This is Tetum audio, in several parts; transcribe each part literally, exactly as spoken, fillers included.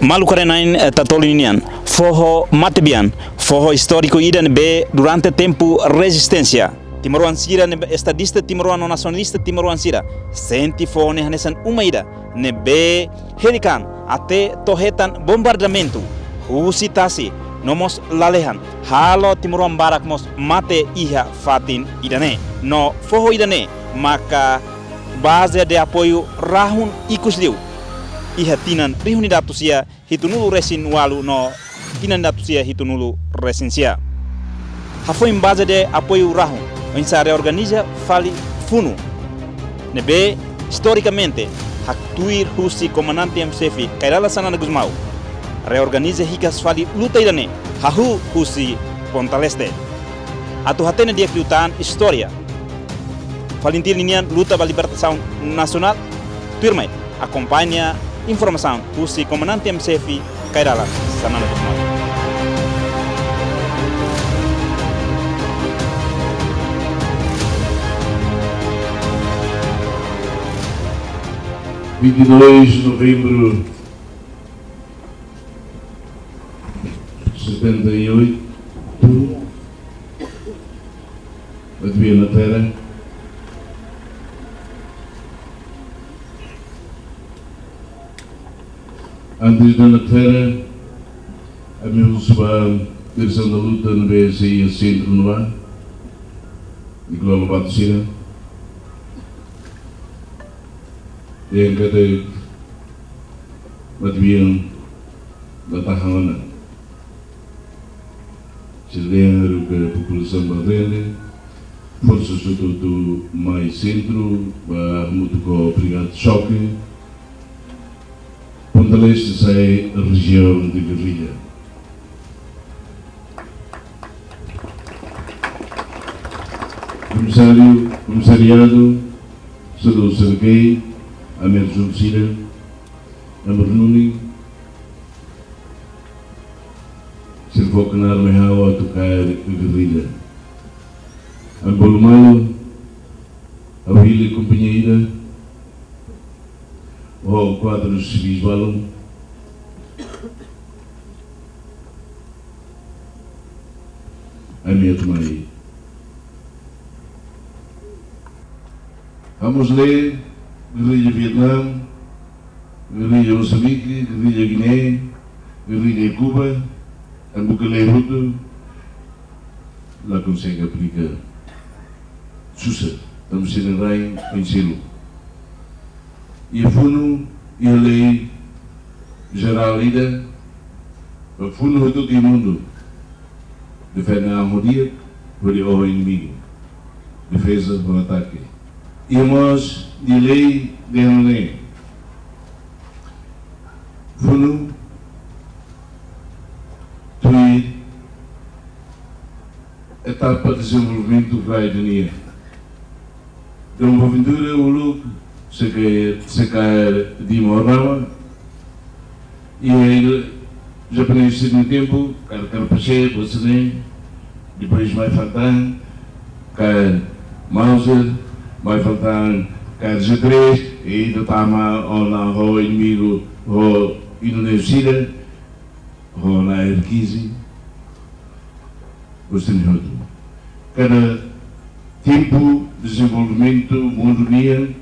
Maluk karena-na'in, eh, Tatoli ninian, foho matebian, foho istóriku ida ne'ebé durante tempu rezisténsia, timoroan sira ne'ebé, estadista timoroan no nasionalista timoroan sira sente foho ne'e hanesan uma ida ne'ebé hedi kan até to'o hetan bombardamentu husi tasi, no mós lalehan halo timoroan barak mós mate iha fatin ida-ne'e. No foho ida-ne'e maka baze de apoiu rahun ikus liu iha tinan rihun ida atus sia hitunulu resin ualu no tinan ida atus sia hitunulu resin sia. Hafoin baze de apoiu rahun, oinsá reorganiza fali funu ne'ebé istorikamente haktuir husi komandante em xefe Kay Rala Xanana Gusmão. Reorganiza hikas fali luta ida-ne'e hahú husi Ponta Leste. Atu hatene di'ak liután istória FALINTIL ninian luta ba libertasaun nasionál, tuirmai akompaña informasaun husi komandante em xefe Kay Rala Xanana Gusmão. Vinte e dois de novembro de setenta e oito, Mativia na Terra. Antes de na Terra, ami husu ba diresaun da luta ne'ebé sei iha sentru ne'ebá, Nicolau Lobato sira. Dehan katak matebian la tahan ona. Sira dehan katak populasaun ba rende, forsa hotu-hotu mai sentru, ba hamutuk ho brigada de choque. Ponta Leste sai rejiaun de gerrilla. Komisáriu, Komisariadu, Sedu Sergei, Amir Zulsida, Amir Nuni, sira fó knaar mai ha'u atu kaer gerrilla. Ami bolu malu, ha'u hili kompañia ida, ho kuadru sivis balun, ami atu mai. Ha'u mós lee gerrilla Vietnam, gerrilla Mosambike, gerrilla Guiné, gerrilla Kuba, ami buka lee hotu, la konsege aplika susar, tanba sira-nia rain oin seluk. Iha funu, iha lei jerál ida, ba funu hotu iha mundu. Defende an ho di'ak, hodi oho inimigu. Defeza ho atake. Iha mós nia lei dehan nune'e: funu tuir etapa dezenvolvimentu rai ida nian. Dom Boaventura uluk sei kaer, sei kaer Dima ho Rama. I japonés sira-nia tempu, kaer, kaer P C, P C, depois mai fali tan kaer Mauser, mai fali tan kaer G três, i ita tama ona ho inimigu, ho Indonézia, ho ona R quinze. Gostin hotu. Kada tempu dezenvolvimentu mundu nian,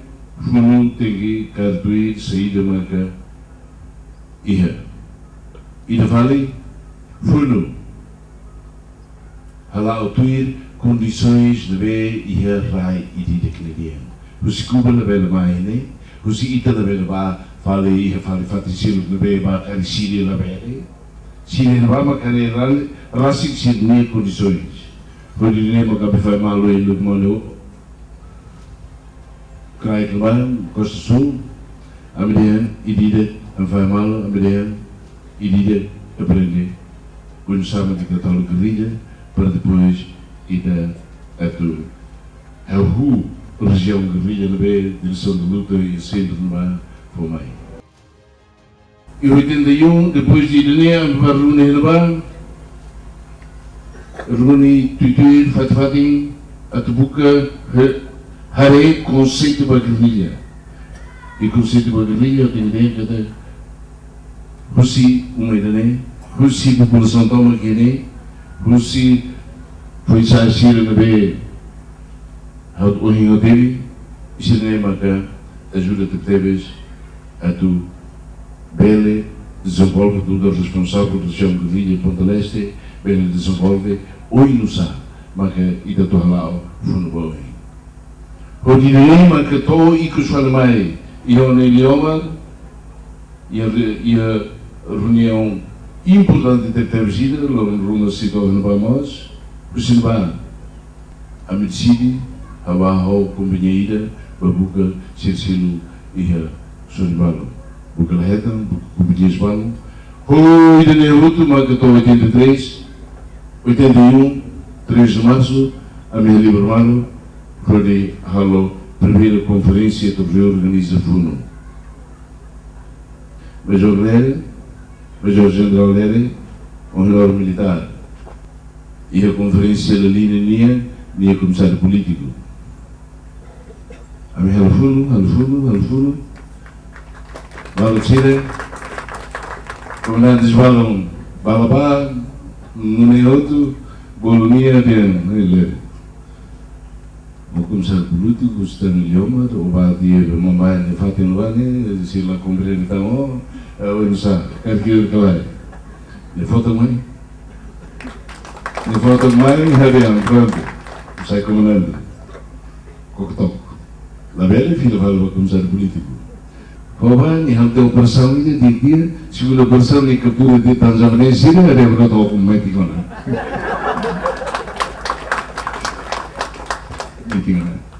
funu tenke kaer tuir saida maka iha. Ida fali, funu hala'o tuir kondisoens ne'ebé iha rai ida-idak nia nian. Husi Kuba labele mai ne'e, husi ita labele bá fali iha fali fatin seluk ne'ebé bá kaer Síria labele. Sira ne'ebá mak kaer rai, rasik sira-nia kondisoens. Hodi nune'e mak ami fai malu iha Lukmone, Kraik Lebanon, Costa Sul, ami dehan ida-idak, ami fai malu, ami dehan ida-idak, aprende oinsá mak ita tau gerrilla, para depois ita atu hahú rejiaun gerrilla ne'ebé diresaun da luta i sentru ne'ebá fó mai. Em oitenta e um, depois de ida-ne'e, ami bá reúne iha ne'ebá, reúne tuir-tuir, fatin-fatin, atu buka, re-, haree konseitu ba gerrilla. I konseitu ba gerrilla, tenke dehan katak Husi uma ida-ne'e, husi populasaun tomak ida-ne'e, husi foin-sa'e sira ne'ebé ha'u ohin ha'u temi, sira-ne'e maka ajuda tebetebes atu bele dezenvolve, atu nu'udar responsavel rejiaun Cordilheira Ponta Leste, bele dezenvolve oinsá maka ita atu hala'o funu ba oin. Hodi nune'e maka to'o ikus fali mai iha Oné Iliomar, iha, iha reuniaun importante tebetebes ida, loron ruma sei to'o iha ne'ebá mós, husi ne'ebá ami deside, ha'u ba ho kompañia ida, ba buka sira seluk iha sorin balun. Buka la hetan, buka kompañia balun. Ho ida-ne'e hotu maka to'o oitenta e três, oitenta e um, três de março, ami halibur malu, hodi halo primeira konferénsia atu reorganiza funu. Major Lere, Major Jenerál Lere, ohin loron militár. Iha konferénsia la liña nian, nia komisáriu polítiku. Ami halo funu, halo funu, halo funu. Balu sira, komandante balun, bala ba, nune'e hotu, bolu nia dehan, "Hei, Lere. Ó komisáriu polítiku, husi Oné Iliomar, ó ba tiha ba mamai nia fatin ne'ebá ne'e, sira la komprende tan ó, eh, oinsá, karik ita halai." Nia fó tan mai. Nia fó tan mai, nia dehan, prontu. Sai komandante. Koko tok. Labele fila fali ba komisáriu polítiku. Ho ba, nia halo tiha operasaun ida, di'ak, di'ak, segunda operasaun nia kaptura tiha tan japonés sira, nia bele to'o mai tiha ona. Nia tiha ona.